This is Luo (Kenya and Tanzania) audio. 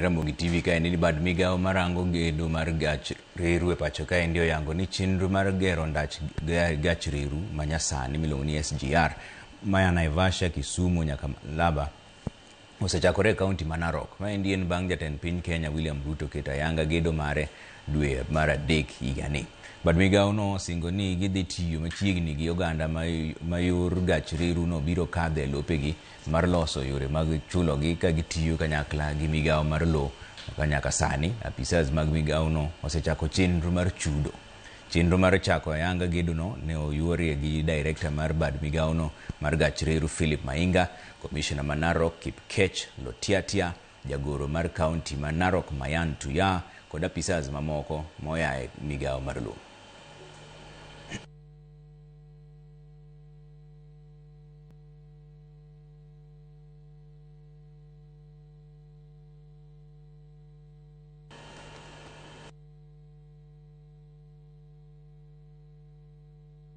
Ramogi TV kaendi ni bad migawo marango gedo mar gach reru e pacho kaendi oyango ni chenro mar gero ndach gach reru manyasani miluongo ni SGR maya Naivasha, Kisumu nyaka Malaba osechakore e kaunti ma Narok. Maendi en bang' jatend piny Kenya William Ruto keto ayanga gedo mare dwe mar adek higani. Bad migawo no osingo ni gidhi tiyo machiegni gi oganda ma yor gach reru no biro kadho e lopegi mar loso yore mag chulogi ka gitiyo kanyakla gi migawo mar lowo. Ka nyaka sani, apisas mag migawono osechako chenro mar chudo. Chenro mar chako ayanga gedono ne oyuorie gi director mar bad migawono mar gach reru Philip Mainga, komishona ma Narok Kipkech Lotiatia, jagoro mar kaunti ma Narok Mayan Tuya kod apisas mamoko moa e migawo mar lowo.